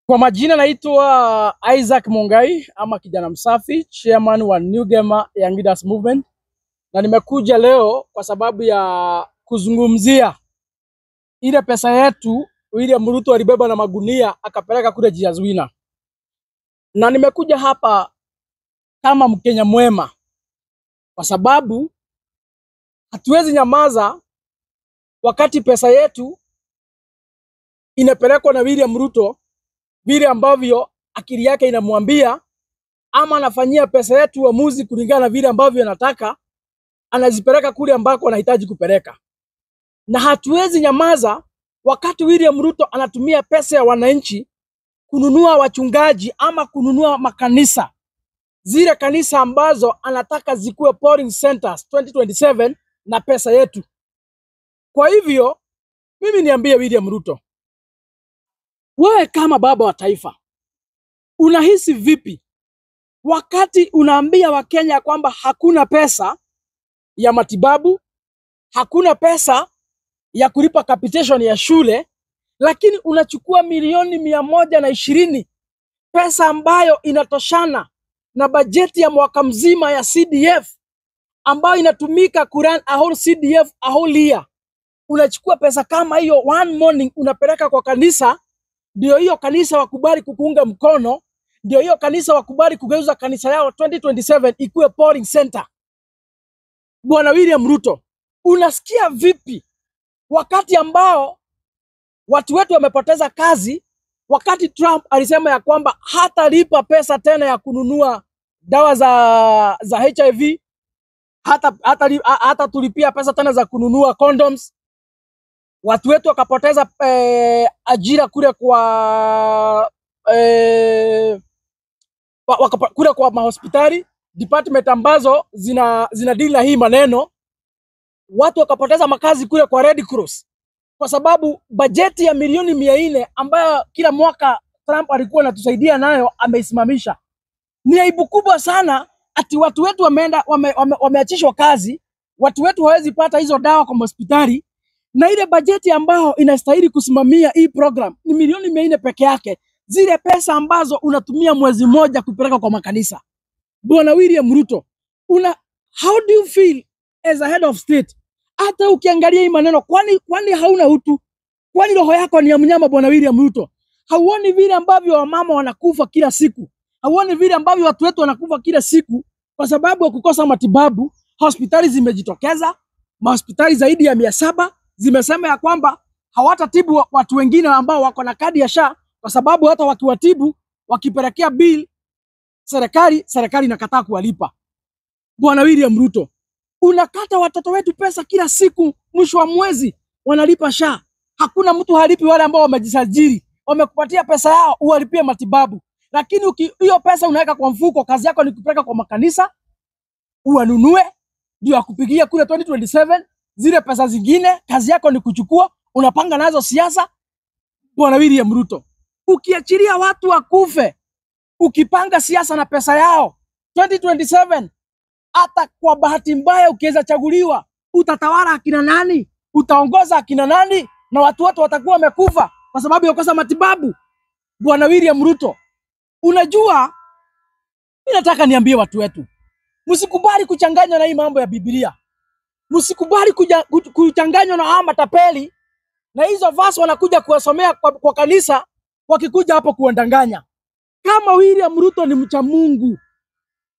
Kwa majina naitwa Isaac Mungai ama kijana msafi, chairman wa New Gema Young Leaders Movement, na nimekuja leo kwa sababu ya kuzungumzia ile pesa yetu William Ruto alibeba na magunia akapeleka kule Jesus Winner. Na nimekuja hapa kama Mkenya mwema kwa sababu hatuwezi nyamaza wakati pesa yetu inapelekwa na William Ruto vile ambavyo akili yake inamwambia, ama anafanyia pesa yetu uamuzi kulingana na vile ambavyo anataka, anazipeleka kule ambako anahitaji kupeleka. Na hatuwezi nyamaza wakati William Ruto anatumia pesa ya wananchi kununua wachungaji ama kununua makanisa, zile kanisa ambazo anataka zikuwe polling centers 2027 na pesa yetu. Kwa hivyo mimi niambie William Ruto, wewe kama baba wa taifa unahisi vipi wakati unaambia Wakenya kwamba hakuna pesa ya matibabu, hakuna pesa ya kulipa capitation ya shule, lakini unachukua milioni 120, pesa ambayo inatoshana na bajeti ya mwaka mzima ya CDF ambayo inatumika kurun a whole CDF a whole year? Unachukua pesa kama hiyo one morning unapeleka kwa kanisa, ndio hiyo kanisa wakubali kukuunga mkono, ndio hiyo kanisa wakubali kugeuza kanisa yao 2027 ikuwe polling center. Bwana William Ruto, unasikia vipi wakati ambao watu wetu wamepoteza kazi, wakati Trump alisema ya kwamba hatalipa pesa tena ya kununua dawa za HIV, hata tulipia pesa tena za kununua condoms? Watu wetu wakapoteza ajira kule kwa kule kwa mahospitali department ambazo zina deal na hii maneno. Watu wakapoteza makazi kule kwa Red Cross kwa sababu bajeti ya milioni 400 ambayo kila mwaka Trump alikuwa anatusaidia nayo ameisimamisha. Ni aibu kubwa sana ati watu wetu wameenda wameachishwa kazi, watu wetu hawezi pata hizo dawa kwa hospitali, na ile bajeti ambayo inastahili kusimamia hii program ni milioni 400 peke yake, zile pesa ambazo unatumia mwezi mmoja kupeleka kwa makanisa. Bwana William Ruto, how do you feel as a head of state? Hata ukiangalia hii maneno, kwani hauna utu? Kwani roho yako ni ya mnyama, Bwana William Ruto? Hauoni vile ambavyo wamama wanakufa kila siku? Hauoni vile ambavyo watu wetu wanakufa kila siku kwa sababu ya kukosa matibabu? Hospitali zimejitokeza, mahospitali zaidi ya 700 zimesema ya kwamba hawatatibu watu wengine ambao wako na kadi ya SHA kwa sababu hata wakiwatibu, wakipelekea bill serikali, serikali inakataa kuwalipa. Bwana William Ruto, unakata watoto wetu pesa kila siku, mwisho wa mwezi wanalipa SHA. Hakuna mtu halipi, wale ambao wamejisajili, wamekupatia pesa yao uwalipie matibabu, lakini hiyo pesa unaweka kwa mfuko, kazi yako ni kupeleka kwa makanisa uwanunue ndio akupigia kule 2027. Zile pesa zingine kazi yako ni kuchukua, unapanga nazo siasa. Bwana William Ruto, ukiachilia watu wakufe, ukipanga siasa na pesa yao 2027, hata kwa bahati mbaya ukiweza chaguliwa, utatawala akina nani? Utaongoza akina nani? Na watu wote watakuwa wamekufa kwa sababu ya kukosa matibabu. Bwana William Ruto, unajua, mimi nataka niambie watu wetu, msikubali kuchanganywa na hii mambo ya Biblia. Msikubali kuchanganywa na hawa matapeli na hizo verse wanakuja kuwasomea kwa kanisa, wakikuja hapo kuwadanganya. Kama William Ruto ni mcha Mungu,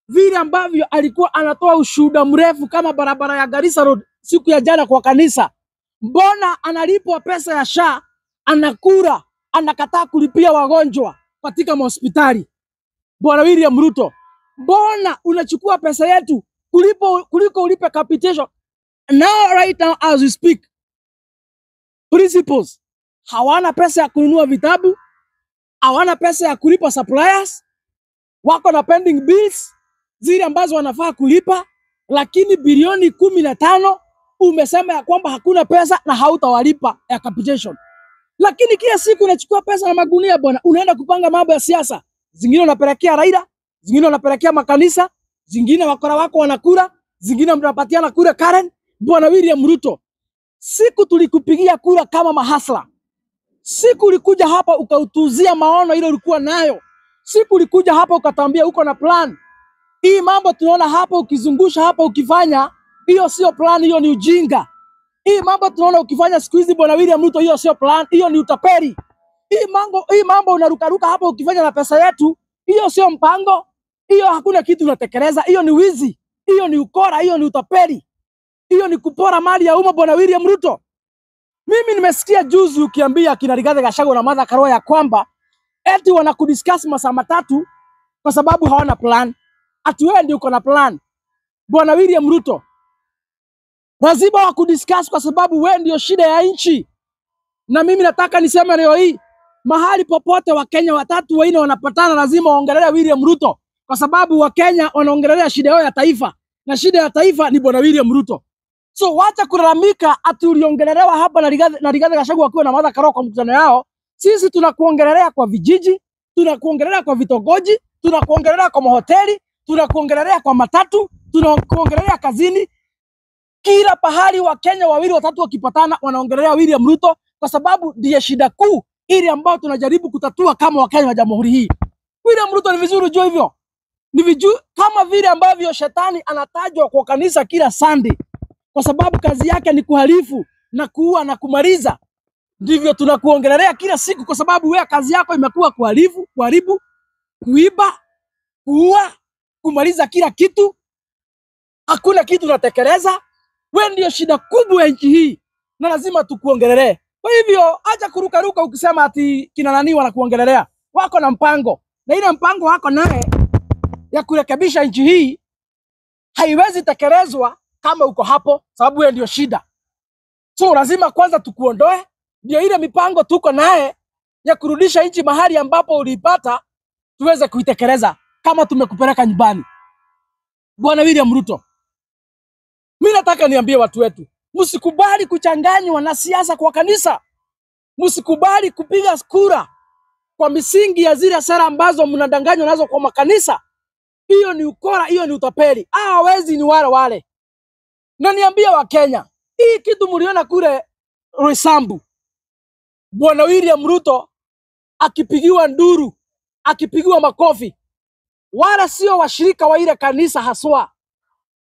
vile ambavyo alikuwa anatoa ushuhuda mrefu kama barabara ya Garissa Road siku ya jana kwa kanisa, mbona analipwa pesa ya SHA, anakula, anakataa kulipia wagonjwa katika mahospitali? Bwana William Ruto, mbona unachukua pesa yetu kuliko ulipe capitation? Now, right now as we speak, principals hawana pesa ya kununua vitabu, hawana pesa ya kulipa suppliers, wako na pending bills zile ambazo wanafaa kulipa, lakini bilioni 15 umesema ya kwamba hakuna pesa na hautawalipa ya capitation. Lakini kila siku unachukua pesa na magunia bwana, unaenda kupanga mambo ya siasa, zingine unapelekea Raila, zingine unapelekea makanisa, zingine wakora wako wanakula, zingine mnapatiana kura Karen. Bwana William Ruto, siku tulikupigia kura kama mahustler, Siku ulikuja hapa ukautuzia maono ile ulikuwa nayo. Siku ulikuja hapa ukatambia uko na plan. Hii mambo tunaona hapa ukizungusha hapa ukifanya, hiyo sio plan, hiyo ni ujinga. Hii mambo tunaona ukifanya siku hizi Bwana William Ruto, hiyo sio plan, hiyo ni utapeli. Hii mambo unarukaruka hapa ukifanya na pesa yetu, hiyo sio mpango, hiyo hakuna kitu unatekeleza, hiyo ni wizi, hiyo ni ukora, hiyo ni utapeli, hiyo ni kupora mali ya umma Bwana William Ruto. Mimi nimesikia juzi ukiambia kina Rigathi Gachagua na Martha Karua ya kwamba eti wanakudiscuss masaa matatu kwa sababu hawana plan. Ati wewe ndio uko na plan. Bwana William Ruto, lazima wakudiscuss kwa sababu wewe ndio shida ya nchi. Na mimi nataka niseme leo hii, mahali popote Wakenya watatu wanne wanapatana lazima waongelee William Ruto, kwa sababu Wakenya wanaongelea shida yao ya taifa, na shida ya taifa ni Bwana William Ruto. So wacha kulalamika ati uliongelelewa hapa na Rigathi Gachagua wakiwa na Martha Karua kwa mkutano yao. Sisi tunakuongelelea kwa vijiji, tunakuongelelea kwa vitongoji, tunakuongelelea kwa mahoteli, tunakuongelelea kwa matatu, tunakuongelelea kazini. Kila pahali Wakenya wawili watatu wakipatana wanaongelelea William Ruto, kwa sababu ndiye shida kuu ile ambayo tunajaribu kutatua kama Wakenya wa jamhuri hii. William Ruto, ni vizuri ujue hivyo. Ni vizuri kama vile ambavyo shetani anatajwa kwa kanisa kila Sunday, kwa sababu kazi yake ni kuhalifu na kuua na kumaliza. Ndivyo tunakuongelelea kila siku, kwa sababu wewe kazi yako imekuwa kuhalifu, kuharibu, kuiba, kuua, kumaliza kila kitu. Hakuna kitu unatekeleza. Wewe ndio shida kubwa ya nchi hii na lazima tukuongelelee. Kwa hivyo acha kurukaruka ukisema ati kina nani wanakuongelelea. Wako na mpango, na ile mpango wako naye ya kurekebisha nchi hii haiwezi tekelezwa kama uko hapo, sababu wewe ndio shida. So lazima kwanza tukuondoe, ndio ile mipango tuko naye ya kurudisha nchi mahali ambapo uliipata tuweze kuitekeleza kama tumekupeleka nyumbani. Bwana William Ruto, mimi nataka niambie watu wetu, msikubali kuchanganywa na siasa kwa kanisa. Msikubali kupiga kura kwa misingi ya zile sera ambazo mnadanganywa nazo kwa makanisa. Hiyo ni ukora, hiyo ni utapeli. Hawezi ni wale wale. Na niambie wa Kenya, hii kitu mliona kule Roysambu, Bwana William Ruto akipigiwa nduru, akipigiwa makofi, wala sio washirika wa ile kanisa haswa.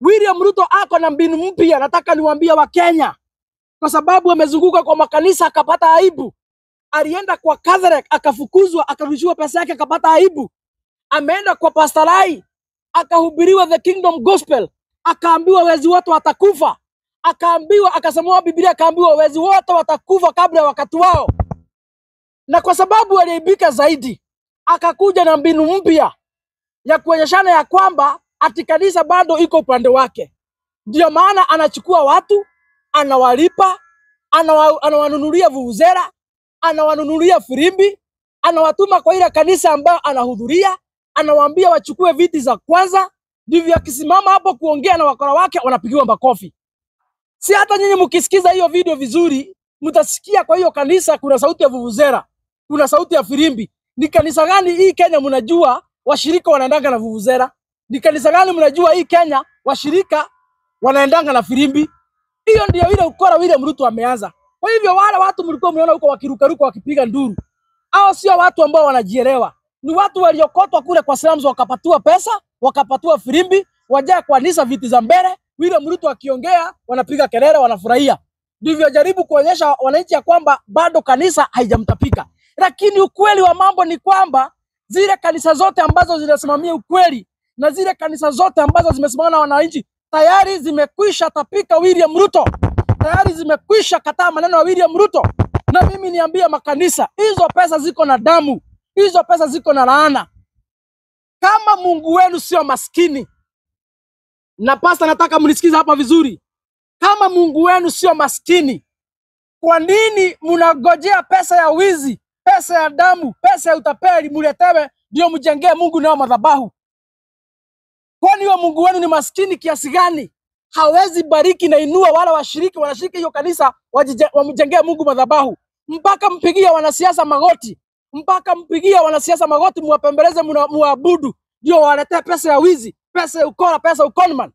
William Ruto ako na mbinu mpya, nataka niwaambie wa Kenya, kwa sababu amezunguka kwa makanisa akapata aibu. Alienda kwa Catholic akafukuzwa, akarudishiwa pesa yake akapata aibu. Ameenda kwa Pastor Lai akahubiriwa the Kingdom Gospel, akaambiwa wezi wote watakufa, akaambiwa, akasomewa Biblia, akaambiwa wezi wote watakufa kabla ya wakati wao. Na kwa sababu aliaibika zaidi, akakuja na mbinu mpya ya kuonyeshana ya kwamba ati kanisa bado iko upande wake. Ndio maana anachukua watu, anawalipa, anawanunulia vuvuzela, anawanunulia firimbi, anawatuma kwa ile kanisa ambayo anahudhuria, anawaambia wachukue viti za kwanza. Ndivyo akisimama hapo kuongea na wakora wake wanapigiwa makofi. Si hata nyinyi mkisikiza hiyo video vizuri, mtasikia kwa hiyo kanisa kuna sauti ya vuvuzela, kuna sauti ya firimbi. Ni kanisa gani hii Kenya mnajua washirika wanaendanga na vuvuzela? Ni kanisa gani mnajua hii Kenya washirika wanaendanga na firimbi? Hiyo ndio ile ukora William Ruto ameanza. Kwa hivyo wale watu mlikuwa mnaona huko wakirukaruka wakipiga nduru, hao sio watu ambao wanajielewa. Ni watu waliokotwa kule kwa slums, wakapatiwa pesa, wakapatiwa firimbi, wajaa kwa kanisa viti za mbele. William Ruto akiongea wanapiga kelele, wanafurahia. Ndivyo jaribu kuonyesha wananchi ya kwamba bado kanisa haijamtapika. Lakini ukweli wa mambo ni kwamba zile kanisa zote ambazo zinasimamia ukweli na zile kanisa zote ambazo zimesimama na wananchi tayari zimekwisha tapika William Ruto. Tayari zimekwisha kataa maneno ya William Ruto. Na mimi niambie makanisa, hizo pesa ziko na damu, hizo pesa ziko na laana. Kama Mungu wenu sio maskini, na pasta nataka mnisikize hapa vizuri. Kama Mungu wenu sio maskini, kwa nini mnagojea pesa ya wizi, pesa ya damu, pesa ya utapeli mletewe ndio mjengee Mungu nao madhabahu? Kwani huyo Mungu wenu ni maskini kiasi gani? Hawezi bariki na inua wala washiriki wanashiriki hiyo kanisa wamjengee Mungu madhabahu, mpaka mpigie wanasiasa magoti, mpaka mpigie wanasiasa magoti, muwapembeleze, muabudu, ndio waletee pesa ya wizi, pesa ya ukora, pesa ya uconman.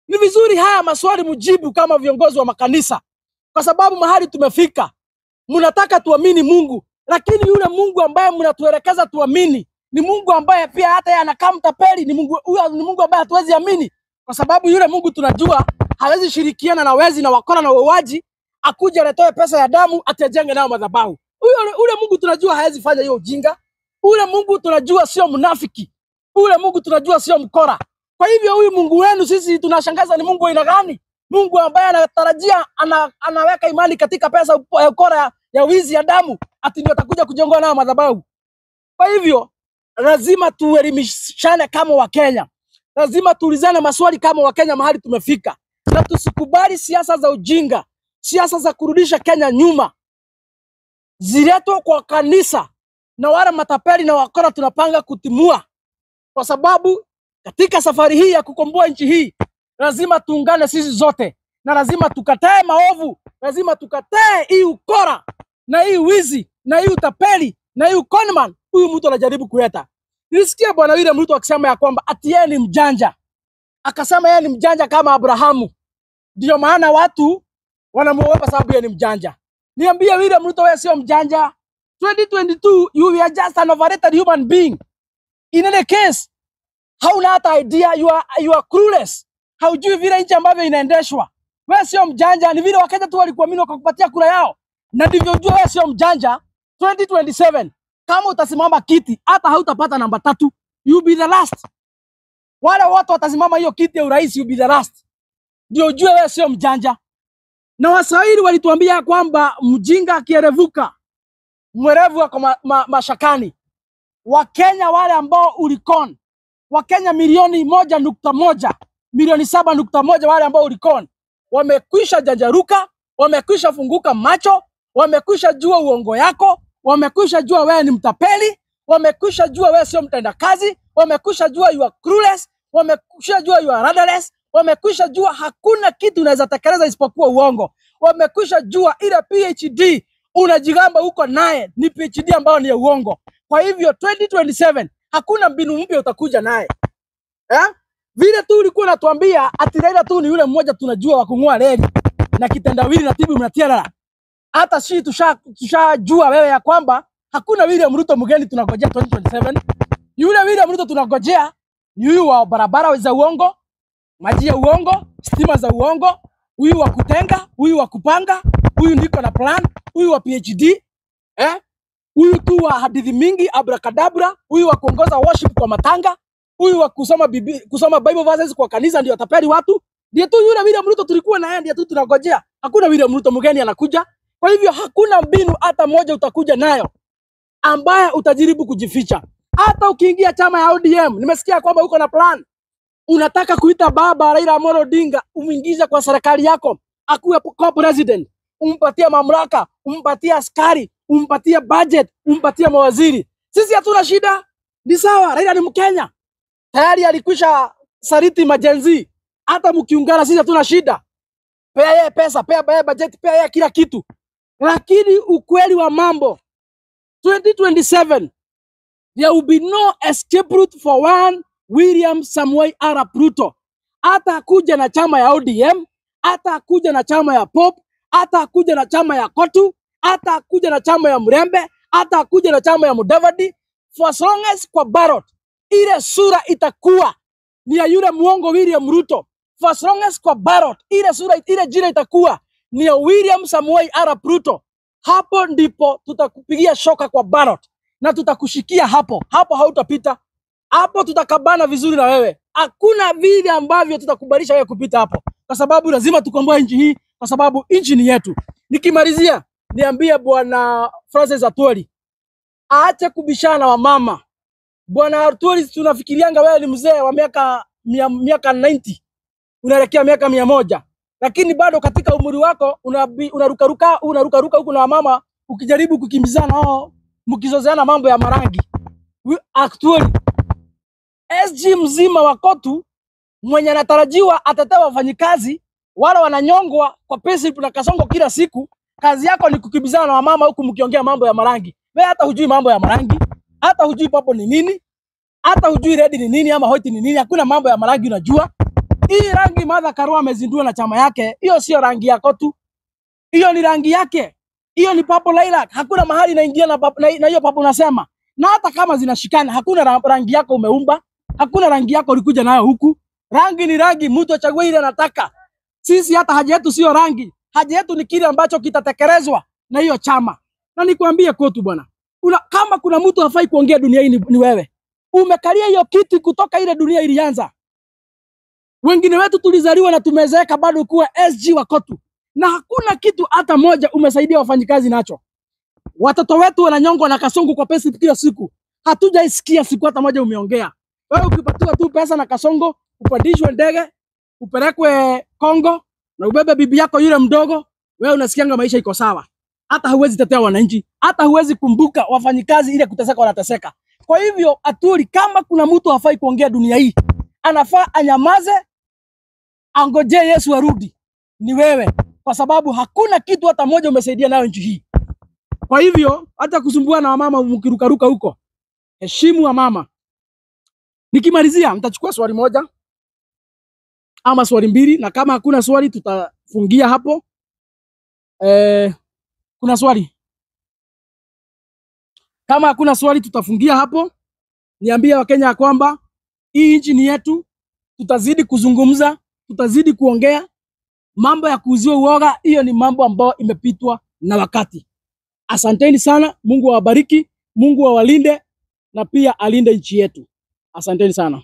Ni vizuri haya maswali mjibu kama viongozi wa makanisa, kwa sababu mahali tumefika, Mnataka tuamini Mungu, lakini yule Mungu ambaye mnatuelekeza tuamini ni Mungu ambaye pia hata yeye anakaa mtapeli. Ni Mungu huyo, ni Mungu ambaye hatuwezi amini, kwa sababu yule Mungu tunajua hawezi shirikiana na wezi na wakora na wauaji, akuja aletoe pesa ya damu atejenge nayo madhabahu. Huyo ule Mungu tunajua hawezi fanya hiyo ujinga. Ule Mungu tunajua sio mnafiki. Ule Mungu tunajua sio mkora. Kwa hivyo huyu Mungu wenu sisi tunashangaza ni Mungu aina gani? Mungu ambaye anatarajia anaweka imani katika pesa ya ukora ya wizi ya damu, ati ndio atakuja kujenga nayo madhabahu. Kwa hivyo lazima tuelimishane kama Wakenya, lazima tuulizane maswali kama Wakenya mahali tumefika, na tusikubali siasa za ujinga, siasa za kurudisha Kenya nyuma ziletwe kwa kanisa na wale matapeli na wakora tunapanga kutimua, kwa sababu katika safari hii ya kukomboa nchi hii lazima tuungane sisi zote, na lazima tukatae maovu, lazima tukatae hii ukora na hii wizi na hii utapeli na hii conman huyu mtu anajaribu kuleta. Nilisikia bwana yule mtu akisema ya kwamba ati yeye ni mjanja, akasema yeye ni mjanja kama Abrahamu, ndio maana watu wanamuogopa sababu yeye ni mjanja. Niambie William Ruto, wewe sio mjanja. 2022 you are just an overrated human being. In any case, hauna hata idea, you are clueless. Haujui vile nchi ambavyo inaendeshwa. Wewe sio mjanja, ni vile Wakenya tu walikuamini wakakupatia kura yao. Na ndivyo ujue wewe sio mjanja. 2027 kama utasimama kiti hata hautapata namba 3, you be the last. Wale watu watasimama hiyo kiti ya urais, you be the last. Ndio ujue wewe sio mjanja. Na Waswahili walituambia kwamba mjinga akierevuka, mwerevu ako mashakani. Wakenya wale ambao ulicon, Wakenya milioni 1.1, milioni 7.1 wale ambao ulicon, wamekwisha janjaruka, wamekwisha funguka macho, wamekwisha jua uongo yako, wamekwisha jua wewe ni mtapeli, wamekwisha jua wewe sio mtendakazi, wamekwisha jua you are clueless, wamekwisha jua you are rudderless, wamekwisha jua hakuna kitu unaweza tekeleza isipokuwa uongo. Wamekwisha jua ile PhD unajigamba huko naye ni PhD ambayo ni ya uongo. Kwa hivyo 2027 hakuna mbinu mpya utakuja naye. Eh? Vile tu ulikuwa unatuambia ati Raila tu ni yule mmoja tunajua wa kung'oa reli na kitendawili na tibu mnatiarara. Hata sisi tushajua wewe ya kwamba hakuna William Ruto mgeni tunagojea 2027. Yule William Ruto tunagojea ni huyu wa barabara za uongo, maji ya uongo, stima za uongo, huyu wa kutenga, huyu wa kupanga, huyu ndiko na plan, huyu wa PhD, eh? Huyu tu wa hadithi mingi abracadabra, huyu wa kuongoza worship kwa matanga, huyu wa kusoma Bible verses kwa kanisa ndio atapeli watu. Ndiye tu yule William Ruto tulikuwa na yeye, ndiye tu tunagojea. Hakuna William Ruto mgeni anakuja. Kwa hivyo hakuna mbinu hata moja utakuja nayo ambaye utajaribu kujificha. Hata ukiingia chama ya ODM, nimesikia kwamba uko na plan. Unataka kuita baba Raila Amolo Odinga umuingize kwa serikali yako, akuwe co-president, umpatie mamlaka, umpatie askari, umpatie budget, umpatie mawaziri. Sisi hatuna shida, ni sawa. Raila ni Mkenya tayari, alikwisha saliti maGen Z. Hata mkiungana, sisi hatuna shida. Pea yeye pesa, pea yeye budget, pea yeye kila kitu. Lakini ukweli wa mambo, 2027 there will be no escape route for one William Samoei Arap Ruto. Hata akuja na chama ya ODM, hata akuja na chama ya Pop, hata akuja na chama ya Kotu, hata akuja na chama ya Mrembe, hata akuja na chama ya Mudavadi, for as long as kwa ballot ile sura itakuwa ni ya yule muongo William Ruto. For as long as kwa ballot ile sura, ile jina itakuwa ni ya William Samoei Arap Ruto, hapo ndipo tutakupigia shoka kwa ballot na tutakushikia hapo hapo, hautapita hapo, tutakabana vizuri na wewe. Hakuna vile ambavyo tutakubalisha wewe kupita hapo, kwa sababu lazima tukomboe nchi hii, kwa sababu nchi ni yetu. Nikimalizia, niambie bwana Francis Atwoli aache kubishana na wamama. Bwana Atwoli, tunafikirianga wewe ni mzee wa miaka 90 unaelekea miaka 100, lakini bado katika umri wako unarukaruka unarukaruka huku na wamama ukijaribu kukimbizana nao mkizozeana mambo ya marangi. Actually, SG mzima wa Kotu mwenye anatarajiwa atetee wafanyikazi wale wananyongwa kwa payslip na Kasongo kila siku, kazi yako ni kukimbizana na wamama huku mkiongea mambo ya marangi. Wewe hata hujui mambo ya marangi, hata hujui purple ni nini, hata hujui red ni nini ama white ni nini. Hakuna mambo ya marangi unajua. Hii rangi Martha Karua amezindua na chama yake, hiyo sio rangi yako tu, hiyo ni rangi yake. Hiyo ni purple lilac, hakuna mahali inaingia na hiyo purple unasema. Na hata kama zinashikana, hakuna rangi yako umeumba, hakuna rangi yako ulikuja nayo huku. Rangi ni rangi, mtu achague ile anataka. Sisi hata haja yetu sio rangi, haja yetu ni kile ambacho kitatekelezwa na hiyo chama. Na nikwambie Kotu bwana, kama kuna mtu hafai kuongea dunia hii ni wewe. Umekalia hiyo kiti kutoka ile dunia ilianza. Wengine wetu tulizaliwa na tumezeeka bado kuwa SG wa Kotu, na hakuna kitu hata moja umesaidia wafanyikazi nacho. Watoto wetu wananyongwa na Kasongo kwa pesa kila siku, hatujaisikia siku hata moja umeongea. Wewe ukipatiwa tu pesa na Kasongo, upandishwe ndege, upelekwe Kongo na ubebe bibi yako yule mdogo, wewe unasikianga maisha iko sawa. Hata huwezi tetea wananchi, hata huwezi kumbuka wafanyikazi ile kuteseka wanateseka. Kwa hivyo Atwoli, kama kuna mtu hafai kuongea dunia hii, anafaa anyamaze, angojee Yesu arudi, ni wewe, kwa sababu hakuna kitu hata moja umesaidia nayo nchi hii. Kwa hivyo hata kusumbua na wamama mkirukaruka huko, heshimu wamama. Nikimalizia nitachukua swali moja ama swali mbili, na kama hakuna swali tutafungia hapo. Kuna swali? Kama hakuna swali tutafungia hapo. Niambie Wakenya ya kwamba hii nchi ni yetu, tutazidi kuzungumza, tutazidi kuongea. Mambo ya kuuziwa uoga, hiyo ni mambo ambayo imepitwa na wakati. Asanteni sana, Mungu awabariki, Mungu awalinde na pia alinde nchi yetu. Asanteni sana.